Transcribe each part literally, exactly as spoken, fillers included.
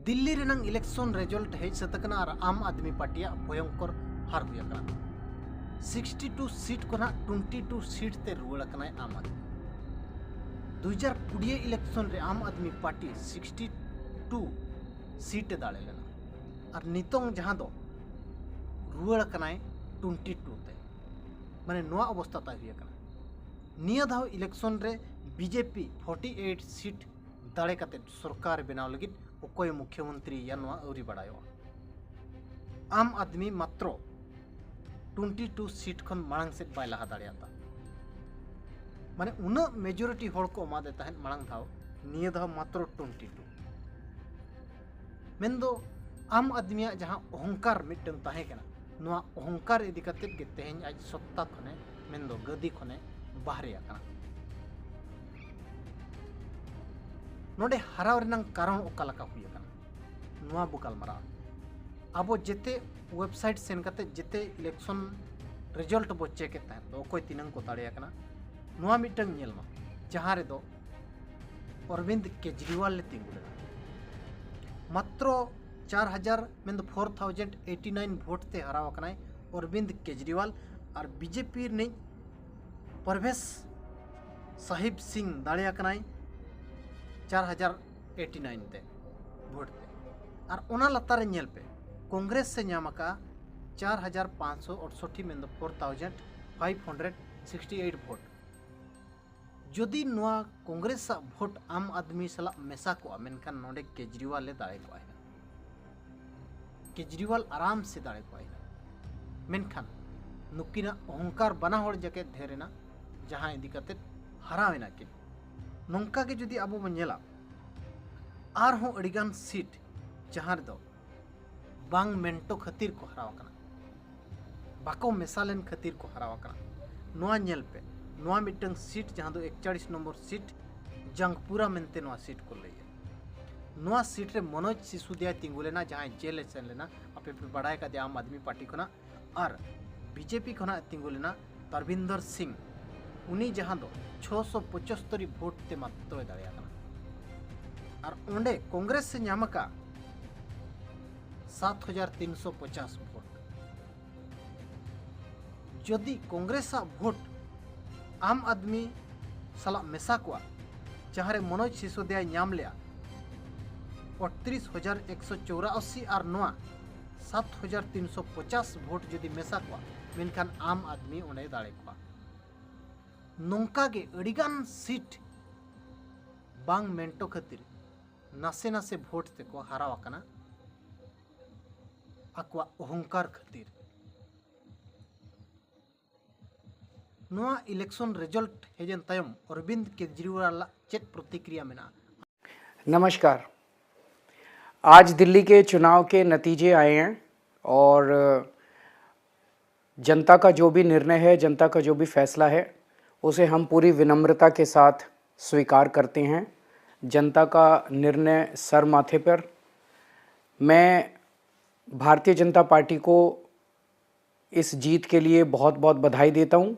ᱫᱤᱞᱞᱤ ᱨᱮᱱᱟᱝ election result ᱦᱮᱡ ᱥᱟᱹᱛ ᱟᱠᱟᱱᱟ ᱟᱨ ᱟᱢ ᱟᱫᱢᱤ ᱯᱟᱨᱴᱤᱭᱟᱜ ᱵᱷᱚᱭᱚᱝᱠᱚᱨ ᱦᱟᱨ ᱦᱩᱭ ᱟᱠᱟᱱᱟ᱾ Sixty two seat ᱠᱷᱚᱱᱟᱜ twenty two seat ᱛᱮ ᱨᱩᱣᱟᱹᱲ ᱟᱠᱟᱱᱟᱭ ᱟᱢ ᱟᱫᱢᱤ᱾ ᱫᱩ ᱦᱟᱡᱟᱨ ᱠᱩᱲᱤ election ᱨᱮ ᱟᱢ ᱟᱫᱢᱤ ᱯᱟᱨᱴᱤ sixty two seat ᱮ ᱫᱟᱲᱮ ᱞᱮᱱᱟ ᱟᱨ ᱱᱤᱛᱚᱝ ᱡᱟᱦᱟᱸ ᱫᱚ ᱨᱩᱣᱟᱹᱲ ᱟᱠᱟᱱᱟᱭ twenty two ᱛᱮ, ᱢᱟᱱᱮ ᱱᱚᱣᱟ ᱚᱵᱚᱥᱛᱟ ᱛᱟᱭ ᱦᱩᱭ ᱟᱠᱟᱱᱟ᱾ ᱱᱤᱭᱟᱹ ᱫᱷᱟᱣ election ᱨᱮ BJP forty eight seat ᱫᱟᱲᱮ ᱠᱟᱛᱮ ᱥᱚᱨᱠᱟᱨ ᱵᱮᱱᱟᱣ ᱞᱟᱹᱜᱤᱫ ᱚᱠᱚᱭ ᱢᱩᱠᱷᱭᱚᱢᱚᱱᱛᱨᱤᱭᱟ ᱱᱚᱣᱟ ᱟᱹᱣᱨᱤ ᱵᱟᱲᱟᱭᱚᱜᱼᱟ᱾ ᱟᱢ ᱟᱫᱢᱤ ᱢᱟᱛᱨᱚ twenty two seat ᱠᱷᱚᱱ ᱢᱟᱲᱟᱝ ᱥᱮᱫ ᱵᱟᱭ ᱞᱟᱦᱟ ᱫᱟᱲᱮᱭᱟᱫᱟ᱾ ᱢᱟᱱᱮ ᱩᱱᱟᱹᱜ majority ᱦᱚᱲ ᱠᱚ ᱮᱢᱟᱫᱮ ᱛᱟᱦᱮᱸᱫ ᱢᱟᱲᱟᱝ ᱫᱷᱟᱣ, ᱱᱤᱭᱟᱹ ᱫᱷᱟᱣ ᱢᱟᱛᱨᱚ twenty two᱾ ᱢᱮᱱᱫᱚ ᱟᱢ ᱟᱫᱢᱤᱭᱟᱜ ᱡᱟᱦᱟᱸ ᱚᱦᱚᱝᱠᱟᱨ ᱢᱤᱫᱴᱟᱝ ᱛᱟᱦᱮᱸ ᱠᱟᱱᱟ, ᱱᱚᱣᱟ ᱚᱦᱚᱝᱠᱟᱨ ᱤᱫᱤ ᱠᱟᱛᱮᱫ ᱜᱮ ᱛᱮᱦᱮᱧ ᱟᱡ ᱥᱚᱛᱛᱟ ᱠᱷᱚᱱᱮ, ᱢᱮᱱᱫᱚ ᱜᱟᱹᱫᱤ ᱠᱷᱚᱱᱮ ᱵᱟᱦᱨᱮ ᱟᱠᱟᱱᱟ᱾ ᱱᱚᱰᱮ ᱦᱟᱨᱟᱣ ᱨᱮᱱᱟᱜ ᱠᱟᱨᱚᱱ ᱚᱠᱟ ᱞᱮᱠᱟ ᱦᱩᱭ ᱟᱠᱟᱱᱟ, ᱱᱚᱣᱟ ᱵᱚ ᱜᱟᱞᱢᱟᱨᱟᱣᱟ᱾ ᱟᱵᱚ ᱡᱮᱛᱮ website ᱥᱮᱱ ᱠᱟᱛᱮ ᱡᱮᱛᱮ election result ᱵᱚ check ᱮᱫ ᱛᱟᱦᱮᱸᱫ ᱫᱚ, ᱚᱠᱚᱭ ᱛᱤᱱᱟᱹᱝ ᱠᱚ ᱫᱟᱲᱮ ᱟᱠᱟᱱᱟ, ᱱᱚᱣᱟ ᱢᱤᱫᱴᱟᱝ ᱧᱮᱞ ᱢᱟ, ᱡᱟᱦᱟᱸ ᱨᱮᱫᱚ ᱚᱨᱵᱤᱱᱫ ᱠᱮᱡᱨᱤᱣᱟᱞ ᱮ ᱛᱤᱸᱜᱩ ᱞᱮᱱᱟ᱾ ᱢᱟᱛᱨᱚ ᱪᱟᱨ ᱦᱟᱡᱟᱨ, ᱢᱮᱱᱫᱚ four thousand eighty nine vote ᱛᱮ ᱦᱟᱨᱟᱣ ᱟᱠᱟᱱᱟᱭ ᱚᱨᱵᱤᱱᱫ ᱠᱮᱡᱨᱤᱣᱟᱞ᱾ ᱟᱨ BJP ᱨᱤᱱᱤᱡ ᱯᱨᱚᱵᱷᱮᱥ ᱥᱟᱦᱤᱵ ᱥᱤᱝ ᱫᱟᱲᱮ ᱟᱠᱟᱱᱟᱭ ᱪᱟᱨ ᱦᱟᱡᱟᱨ eighty nine ᱛᱮ vote ᱛᱮ᱾ ᱟᱨ ᱚᱱᱟ ᱞᱟᱛᱟᱨ ᱨᱮ ᱧᱮᱞ ᱯᱮ, ᱠᱚᱝᱜᱨᱮᱥ ᱮ ᱧᱟᱢ ᱟᱠᱟᱫᱼᱟ ᱪᱟᱨ ᱦᱟᱡᱟᱨ ᱯᱟᱸᱪᱥᱚ ᱟᱴᱥᱚᱴᱴᱤ, ᱢᱮᱱᱫᱚ four thousand five hundred sixty eight vote᱾ ᱡᱩᱫᱤ ᱱᱚᱣᱟ ᱠᱚᱝᱜᱨᱮᱥ ᱟᱜ vote ᱟᱢ ᱟᱫᱢᱤ ᱥᱟᱞᱟᱜ ᱢᱮᱥᱟ ᱠᱚᱜᱼᱟ, ᱢᱮᱱᱠᱷᱟᱱ ᱱᱚᱰᱮ ᱠᱮᱡᱨᱤᱣᱟᱞ ᱮ ᱫᱟᱲᱮ ᱠᱚᱜᱼᱟ ᱦᱩᱱᱟᱹᱝ᱾ ᱠᱮᱡᱨᱤᱣᱟᱞ ᱟᱨᱟᱢ ᱥᱮ ᱫᱟᱲᱮ ᱠᱚᱜᱼᱟ ᱦᱩᱱᱟᱹᱝ᱾ ᱢᱮᱱᱠᱷᱟᱱ ᱱᱩᱠᱤᱱᱟᱜ ᱚᱦᱚᱝᱠᱟᱨ ᱵᱟᱱᱟ ᱦᱚᱲ ᱡᱟᱠᱮ ᱰᱷᱮᱨ ᱮᱱᱟ, ᱡᱟᱦᱟᱸ ᱤᱫᱤ ᱠᱟᱛᱮ ᱦᱟᱨᱟᱣ ᱮᱱᱟ ᱠᱤᱱ᱾ ᱱᱚᱝᱠᱟ ᱜᱮ ᱡᱩᱫᱤ ᱟᱵᱚ ᱵᱚᱱ ᱧᱮᱞᱟ, ᱟᱨᱦᱚᱸ ᱟᱹᱰᱤᱜᱟᱱ seat ᱡᱟᱦᱟᱸ ᱨᱮᱫᱚ ᱵᱟᱝ ᱢᱮᱱᱴᱚ ᱠᱷᱟᱹᱛᱤᱨ ᱠᱚ ᱦᱟᱨᱟᱣ ᱟᱠᱟᱱᱟ, ᱵᱟᱠᱚ ᱢᱮᱥᱟ ᱞᱮᱱ ᱠᱷᱟᱹᱛᱤᱨ ᱠᱚ ᱦᱟᱨᱟᱣ ᱟᱠᱟᱱᱟ᱾ ᱱᱚᱣᱟ ᱧᱮᱞ ᱯᱮ, ᱱᱚᱣᱟ ᱢᱤᱫᱴᱟᱝ seat ᱡᱟᱦᱟᱸ ᱫᱚ ᱮᱠᱪᱟᱲᱤᱥ ᱱᱚᱢᱵᱚᱨ seat, ᱡᱟᱝᱯᱩᱨᱟ ᱢᱮᱱᱛᱮ ᱱᱚᱣᱟ seat ᱠᱚ ᱞᱟᱹᱭᱟ᱾ ᱱᱚᱣᱟ seat ᱨᱮ ᱢᱚᱱᱳᱡᱽ ᱥᱤᱥᱩᱫᱤᱭᱟ ᱛᱤᱸᱜᱩ ᱞᱮᱱᱟ, ᱡᱟᱦᱟᱸᱭ ᱡᱮᱞ ᱮ ᱥᱮᱱ ᱞᱮᱱᱟ, ᱟᱯᱮ ᱯᱮ ᱵᱟᱲᱟᱭ ᱠᱟᱫᱮᱭᱟ ᱟᱢ ᱟᱫᱢᱤ ᱯᱟᱨᱴᱤ ᱠᱷᱚᱱᱟᱜ᱾ ᱟᱨ BJP ᱠᱷᱚᱱᱟᱜ ᱛᱤᱸᱜᱩ ᱞᱮᱱᱟ ᱛᱟᱨᱵᱤᱱᱫᱚᱨ ᱥᱤᱝ, ᱩᱱᱤ ᱡᱟᱦᱟᱸ ᱫᱚ ᱪᱷᱚᱥᱚ ᱯᱚᱸᱪᱟᱛᱛᱳᱨ vote ᱛᱮ ᱢᱟᱛᱨᱚᱭ ᱫᱟᱲᱮ ᱟᱠᱟᱱᱟ᱾ ᱟᱨ ᱚᱸᱰᱮ ᱠᱚᱝᱜᱨᱮᱥ ᱮ ᱧᱟᱢ ᱟᱠᱟᱫ ᱥᱟᱛ ᱦᱟᱡᱟᱨ ᱛᱤᱱᱥᱚ ᱯᱚᱪᱟᱥ ᱵᱷᱳᱴ᱾ ᱡᱩᱫᱤ ᱠᱚᱝᱜᱨᱮᱥᱟᱜ ᱵᱷᱳᱴ ᱟᱢ ᱟᱫᱢᱤ ᱥᱟᱞᱟᱜ ᱢᱮᱥᱟ ᱠᱚᱜᱼᱟ, ᱡᱟᱦᱟᱸᱨᱮ ᱢᱚᱱᱳᱡᱽ ᱥᱤᱥᱳᱫᱤᱭᱟᱭ ᱧᱟᱢ ᱞᱮᱜᱼᱟ ᱟᱴᱛᱨᱤᱥ ᱦᱟᱡᱟᱨ ᱮᱠᱥᱚ ᱪᱚᱣᱨᱟᱥᱤ ᱟᱨ ᱱᱚᱣᱟ ᱥᱟᱛ ᱦᱟᱡᱟᱨ ᱛᱤᱱᱥᱚ ᱯᱚᱪᱟᱥ ᱵᱷᱳᱴ ᱡᱩᱫᱤ ᱢᱮᱥᱟ ᱠᱚᱜᱼᱟ, ᱢᱮᱱᱠᱷᱟᱱ ᱟᱢ ᱟᱫᱢᱤ ᱚᱸᱰᱮᱭ ᱫᱟᱲᱮ ᱠᱚᱜᱼᱟ᱾ ᱱᱚᱝᱠᱟ ᱜᱮ ᱟᱹᱰᱤᱜᱟᱱ ᱥᱤᱴ ᱵᱟᱝ ᱢᱮᱱᱴᱚ ᱠᱷᱟᱹᱛᱤᱨ ᱱᱟᱥᱮ ᱱᱟᱥᱮ ᱵᱷᱳᱴ ᱛᱮᱠᱚ ᱦᱟᱨᱟᱣ ᱟᱠᱟᱱᱟ ᱟᱠᱚᱣᱟᱜ ᱚᱦᱚᱝᱠᱟᱨ ᱠᱷᱟᱹᱛᱤᱨ᱾ ᱱᱚᱣᱟ ᱤᱞᱮᱠᱥᱚᱱ ᱨᱮᱡᱟᱞᱴ ᱦᱮᱡ ᱮᱱ ᱛᱟᱭᱚᱢ ᱚᱨᱵᱤᱱᱫ ᱠᱮᱡᱨᱤᱣᱟᱞᱟᱜ ᱪᱮᱫ ᱯᱨᱚᱛᱤᱠᱨᱤᱭᱟ ᱢᱮᱱᱟᱜᱼᱟ? नमस्कार। आज दिल्ली के चुनाव के नतीजे आए हैं और जनता का जो भी निर्णय है, जनता का जो भी फैसला है, उसे हम पूरी विनम्रता के साथ स्वीकार करते हैं। जनता का निर्णय सर माथे पर। मैं भारतीय जनता पार्टी को इस जीत के लिए बहुत बहुत बधाई देता हूँ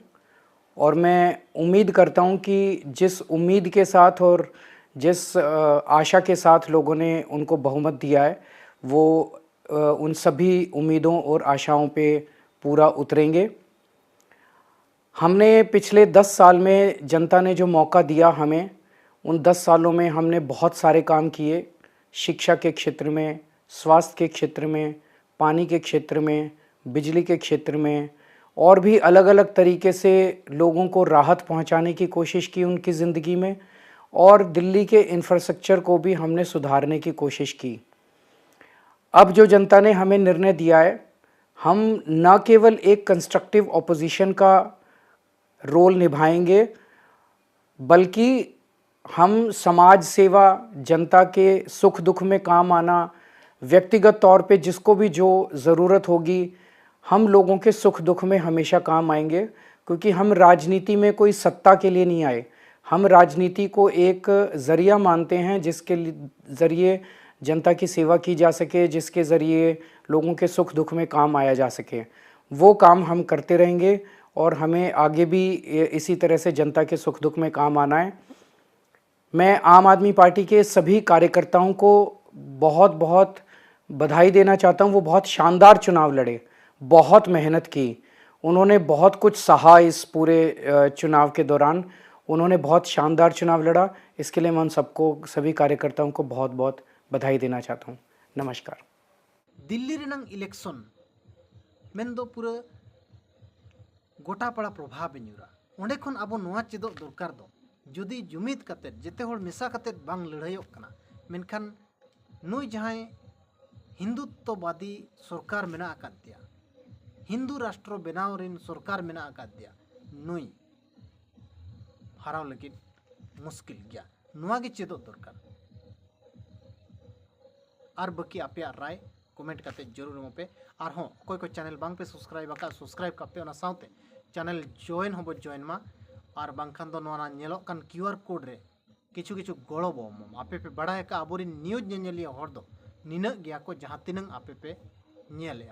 और मैं उम्मीद करता हूँ कि जिस उम्मीद के साथ और जिस अ, आशा के साथ लोगों ने उनको बहुमत दिया है, वो अ, उन सभी उम्मीदों और आशाओं पे पूरा उतरेंगे। हमने पिछले दस साल में जनता ने जो मौका दिया हमें, उन दस सालों में हमने बहुत सारे काम किए। शिक्षा के क्षेत्र में, स्वास्थ्य के क्षेत्र में, पानी के क्षेत्र में, बिजली के क्षेत्र में और भी अलग-अलग तरीके से लोगों को राहत पहुंचाने की कोशिश की उनकी ज़िंदगी में। और दिल्ली के इंफ्रास्ट्रक्चर को भी हमने सुधारने की कोशिश की। अब जो जनता ने हमें निर्णय दिया है, हम न केवल एक कंस्ट्रक्टिव ऑपोजिशन का रोल निभाएंगे, बल्कि हम समाज सेवा, जनता के सुख दुख में काम आना, व्यक्तिगत तौर पे जिसको भी जो ज़रूरत होगी, हम लोगों के सुख दुख में हमेशा काम आएंगे। क्योंकि हम राजनीति में कोई सत्ता के लिए नहीं आए, हम राजनीति को एक ज़रिया मानते हैं जिसके लि- ज़रिए जनता की सेवा की जा सके, जिसके ज़रिए लोगों के सुख दुख में काम आया जा सके। वो काम हम करते रहेंगे और हमें आगे भी इ- इसी तरह से जनता के सुख दुख में काम आना है। मैं आम आदमी पार्टी के सभी कार्यकर्ताओं को बहुत बहुत बधाई देना चाहता हूँ। वो बहुत शानदार चुनाव लड़े, बहुत मेहनत की, उन्होंने बहुत कुछ सहा इस पूरे चुनाव के दौरान। उन्होंने बहुत शानदार चुनाव लड़ा। इसके लिए मैं उन सबको, सभी कार्यकर्ताओं को बहुत बहुत बधाई देना चाहता हूँ। नमस्कार। ᱫᱤᱞᱞᱤ ᱨᱮᱱᱟᱝ ᱤᱞᱮᱠᱥᱚᱱ ᱢᱮᱱᱫᱚ ᱯᱩᱨᱟᱹ ᱜᱚᱴᱟ ᱯᱟᱲᱟ ᱯᱨᱚᱵᱷᱟᱵᱽ ᱮ ᱧᱩᱨᱟ᱾ ᱚᱸᱰᱮ ᱠᱷᱚᱱ ᱟᱵᱚ ᱱᱚᱣᱟ ᱪᱮᱫᱚᱜ ᱫᱚᱨᱠᱟᱨ ᱫᱚ, ᱡᱩᱫᱤ ᱡᱩᱢᱤᱫ ᱠᱟᱛᱮᱫ, ᱡᱮᱛᱮ ᱦᱚᱲ ᱢᱮᱥᱟ ᱠᱟᱛᱮᱫ ᱵᱟᱝ ᱞᱟᱹᱲᱦᱟᱹᱭᱚᱜ ᱠᱟᱱᱟ, ᱢᱮᱱᱠᱷᱟᱱ ᱱᱩᱭ ᱡᱟᱦᱟᱸᱭ ᱦᱤᱱᱫᱩᱛᱛᱚᱵᱟᱫᱤ ᱥᱚᱨᱠᱟᱨ ᱢᱮᱱᱟᱜ ᱟᱠᱟᱫ ᱫᱮᱭᱟ, ᱦᱤᱱᱫᱩ ᱨᱟᱥᱴᱨᱚ ᱵᱮᱱᱟᱣ ᱨᱮᱱ ᱥᱚᱨᱠᱟᱨ ᱢᱮᱱᱟᱜ ᱟᱠᱟᱫ ᱫᱮᱭᱟ, ᱱᱩᱭ ᱦᱟᱨᱟᱣ ᱞᱟᱹᱜᱤᱫ ᱢᱩᱥᱠᱤᱞ ᱜᱮᱭᱟ᱾ ᱱᱚᱣᱟ ᱜᱮ ᱪᱮᱫᱚᱜ ᱫᱚᱨᱠᱟᱨ᱾ ᱟᱨ ᱵᱟᱹᱠᱤ ᱟᱯᱮᱭᱟᱜ ᱨᱟᱭ ᱠᱚᱢᱮᱱᱴ ᱠᱟᱛᱮ ᱡᱟᱹᱨᱩᱲ ᱮᱢᱚᱜ ᱯᱮ᱾ ᱟᱨᱦᱚᱸ ᱚᱠᱚᱭ ᱠᱚ ᱪᱮᱱᱮᱞ ᱵᱟᱝ ᱯᱮ ᱥᱟᱵᱥᱠᱨᱟᱭᱤᱵ ᱟᱠᱟᱫ, ᱥᱟᱵᱥᱠᱨᱟᱭᱤᱵ ᱠᱟᱜ ᱯᱮ, ᱚᱱᱟ ᱥᱟᱶᱛᱮ ᱪᱮᱱᱮᱞ ᱡᱚᱭᱮᱱ ᱦᱚᱸᱵᱚ ᱡᱚᱭᱮᱱ ᱢᱟ᱾ ᱟᱨ ᱵᱟᱝᱠᱷᱟᱱ ᱫᱚ ᱱᱚᱣᱟ ᱧᱮᱞᱚᱜ ᱠᱟᱱ ᱠᱤᱭᱩ ᱟᱨ ᱠᱳᱰ ᱨᱮ ᱠᱤᱪᱷᱩ ᱠᱤᱪᱷᱩ ᱜᱚᱲᱚ ᱵᱚ ᱮᱢᱚᱜ ᱢᱟ᱾ ᱟᱯᱮ ᱯᱮ ᱵᱟᱲᱟᱭ ᱟᱠᱟᱫ ᱟᱵᱚᱨᱮᱱ ᱱᱤᱭᱩᱡᱽ ᱧᱮᱧᱮᱞᱤᱭᱟᱹ ᱦᱚᱲ ᱫᱚ ᱱᱤᱱᱟᱹᱜ ᱜᱮᱭᱟ ᱠᱚ, ᱡᱟᱦᱟᱸ ᱛᱤᱱᱟᱹᱜ ᱟᱯᱮ ᱯᱮ ᱧᱮᱞᱮᱜᱼᱟ᱾